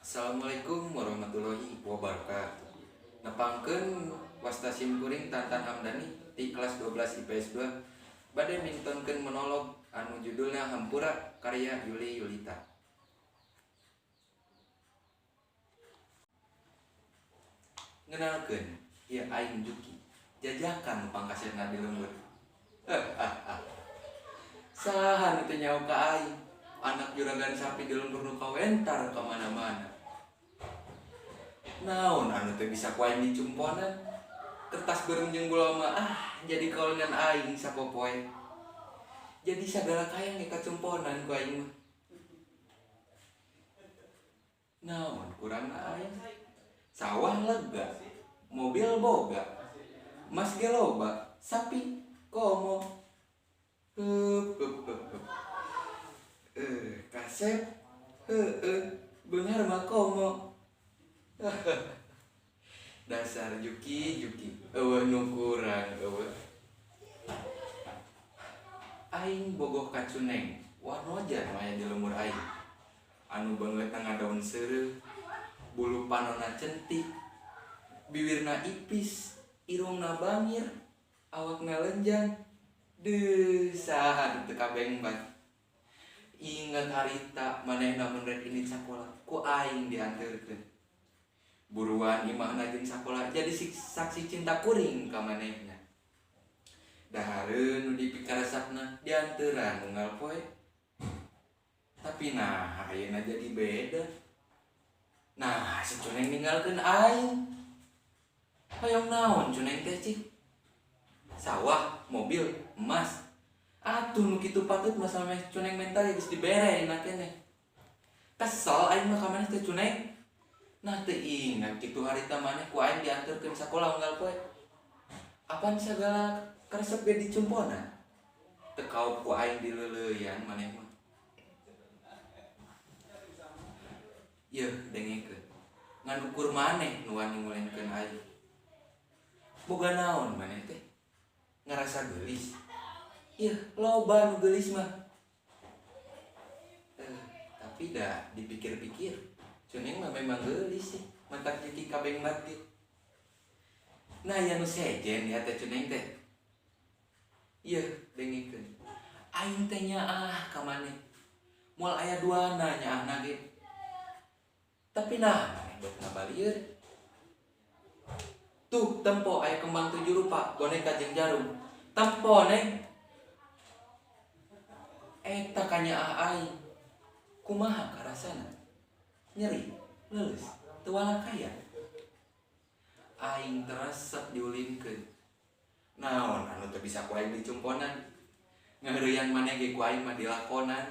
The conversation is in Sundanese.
Assalamualaikum warahmatullahi wabarakatuh. Nepangkeun, wasta sim kuring Tantan Hamdani ti kelas 12 IPS 2 bade mintonkeun monolog anu judulna Hampura karya Yuli Yulita. Ngenalkeun, ieu aing Juki. Jajakan nu pangkasetna di lembur. Saha nu teu nyaho ka aing? Anak juragan sapi di lembur nu kawentar ka mana-mana. Naon anu teu bisa ku aing dicumponan? Kertas beureum jeung gula mah ah jadi kaulinan aing sapopoe. Jadi sagala kayang ge kacumponan ku aing mah. Naon kurangna aing? Sawah lega, mobil boga, emas ge loba, sapi komo. Heup heup heup heup. Kasep heueuh, beunghar mah komo. Dasar Juki Juki, eueuh nu kurang eueuh. Aing bogoh ka Cuneng, wanoja nu aya di lembur aing. Anu beungeutna ngadaun seureuh, bulu panonna centik, biwirna ipis, irungna bangir, awakna lenjang. Deuh, saha nu teu kabengbat. Inget harita manehna mun rek indit sakola ku aing dianterkeun. Buruan imahna jeung sakola jadi saksi cinta kuring ka manehna. Dahareun nu dipikaresepna dianteuran unggal poe. Tapi nah ayeuna jadi beda. Nah, si Cuneng ninggalkeun aing. Hoyong naon Cuneng teh cik? Sawah, mobil, emas. Atuh nu kitu patut mah sameh Cuneng mental geus dibere dina keneh. Kesel aing mah ka maneh teh, Cuneng. Nah, teu ingat kitu harita maneh ku aing dianterkeun sakola unggal poe. Apan sagala karesep ge dicumponan? Teu kaop ku aing dileuleuyan maneh mah. Yeuh, dengekeun. Ngan ukur maneh nu wani ngulenkeun aing. Boga naon maneh teh? Ngarasa geulis? Yeuh, loba nu geulis mah. Tapi da dipikir-pikir Cuneng mah memang geulis sih, matak Juki kabengbat ge. Nah, aya nu sejen ya teh Cuneng teh. Yeuh, dengekeun. Aing teh nyaah ka maneh. Moal aya duana nyaahna ge. Tapi nah, maneh beuk ngabalieur. Tuh, tempo aya kembang 7 rupa, boneka jeung jarum. Tempo, Neng. Eta kanyaah aing. Kumaha karasana? Nyeri, leuleus, teu walakaya. Aing teresep diulinkeun. Naon anu teu bisa ku aing dicumponan? Ngaheureuyan maneh ge ku aing mah dilakonan.